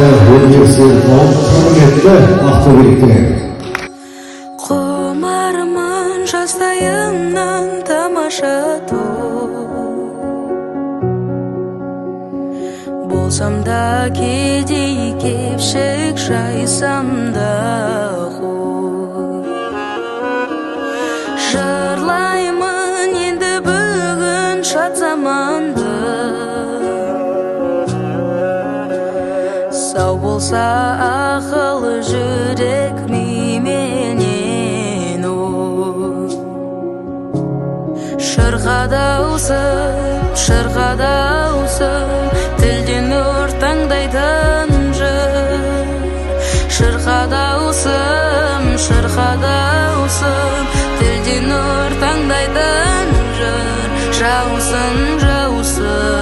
Өнер сүйер қауым, құрметті ақтөбеліктер! Құмармын жастайымнан тамаша той болсам да, кедей кепшік жайсам да қой. Жырлаймын енді бүгін шат заманды. Сау болса ақыл жүрек мименен ой. Шырқа даусым, шырқа даусым, тілден нұр таңдайтын жыр. Шырқа даусым, шырқа даусым, тілден нұр таңдайтын жыр. Жаусын, жаусын.